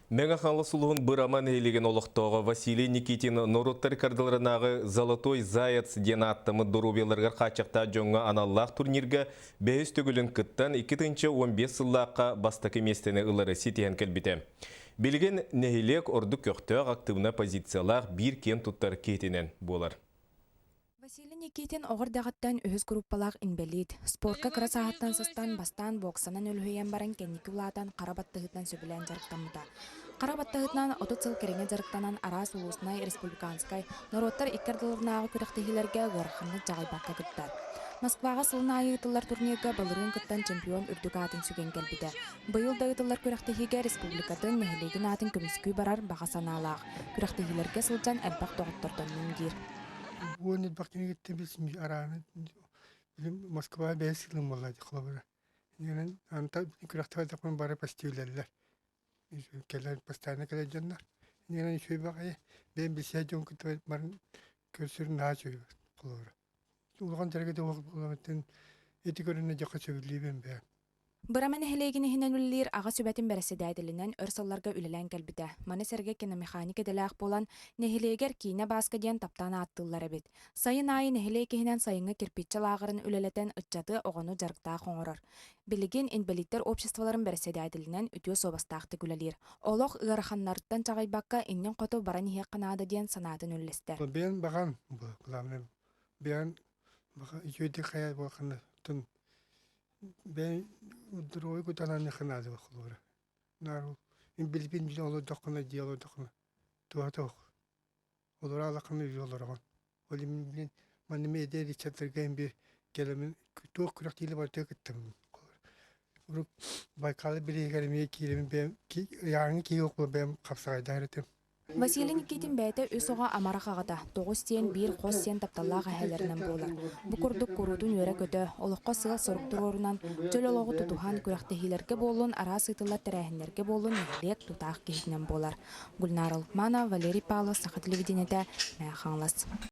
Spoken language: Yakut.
Мэҥэ Хаҥалас улууһун Бырама нэһилиэгин олохтооҕо Василий Никитин норуоттар кардаларынааҕы «Золотой заяц» диэн ааттаммыт доруобуйаларыгар хааччахтаах дьоҥҥо аналлаах турнирга бэһис төгүлүн кыттан, 2015 сыллаахха бастакы миэстэни ылары ситиһэн кэлбитэ. Билигин нэһилиэк ордук көхтөөх, актыыбынай позициялаах биир киэн туттар киһитинэн буолар. Василий Никитин оҕо эрдэҕиттэн үһүс группалаах инбэлиит. Спорка кыра сааһыттан сыстан, бастаан боксанан үлүһүйэн баран кэнники улаатан хара баттаһыытынан сөбүлээн дьарыктаммыта. Хара баттаһыытынан 30 сыл кэриҥэ дьарыктанан араас улууснай, республиканскай, норуоттар икки ардыларынааҕы күрэхтэһиилэргэ ыараханнык дьаҕайбакка кыттар. Москваҕа сылын аайы ыытыллар турнирга былырыын кыттан чемпион үрдүк аатын сүгэн кэлбитэ. Быйыл да ыытыллар күрэхтэһиигэ республикатын, нэһилиэгин аатын көмүскүү барар баҕа санаалаах. Күрэхтэһиилэргэ сылдьан элбэх доҕоттордоннум диир. Уон элбэх кинигиттэн билсим арааны Москва бэйэ сылым буолла холобура. Инэн анта күрэхтэһэрдэхпин бары почти билэллэр. Кэлэр постоянно кэлэр дьоннор. Инэн үчүгэй баҕайы бэйэм билсиһэр дьон кытта баран көрсөр наһаа үчүгэй холобура. Улахан дьарыгы да ити көрүнэ дьоххо сөбүлүүбүн бэйэм. Бырама нэһилиэгин иһинэн үлэлиир Аҕа сүбэтин бэрэссэдээтэлинэн өр сылларга үлэлээн кэлбитэ. Маны сэргэ киномеханик идэлээх буолан, нэһилиэгэр киинэ Бааска диэн таптаан ааттыыллар эбит. Сайын аайы нэһилиэк иһинэн сайыҥҥы кирпииччэ лааҕырын үлэлэтэн ыччаты, оҕону дьарыктаах оҥорор. Билигин инбэлииттэр обществоларын бэрэссэдээтэлинэн үтүө суобастаахтык үлэлиир. Олох ыараханнарыттан чаҕыйбакка иннин хоту баран иһиэххэ наада диэн санаатын үллэстэр. Бэйэн баҕан, главное, бэйэн баҕа үчүгэйдик хайа буолхана Бэйэм здоровый кутанан наада холобура. Наар билбин билэн олордоххуна дьиэ олордоххуна туһа суох. Олоро алаххына үйэ олороҕун. Ол иһин билин манна эмиэ эдэр ыччаттарга эн биир кэлэмин туох күрэхтиилэ барытыгар кыттабын. Урут Байкалы бирииһигэр эмиэ киирэбин бэйэм ыйааһыҥҥа киһи бэйэм хапсаҕайдаһар этим. Василий Никитин бэйэтэ үс оҕо амарах аҕата, тоҕус сиэн, биир хос сиэн тапталлаах эһээлэринэн буолар. Бу курдук куруутун үөрэ-көтө, олоххо сыал-сорук туруорунан, чөл олоҕу тутуһан, күрэхтэһиилэргэ буоллун, араас ыытыллар тэрээһиннэргэ буоллун нэһилиэк тутаах киһитинэн буолар. Гульнара Лукманова, Валерий Павлов, Саха телевидениетэ, Мэҥэ Хаҥалас.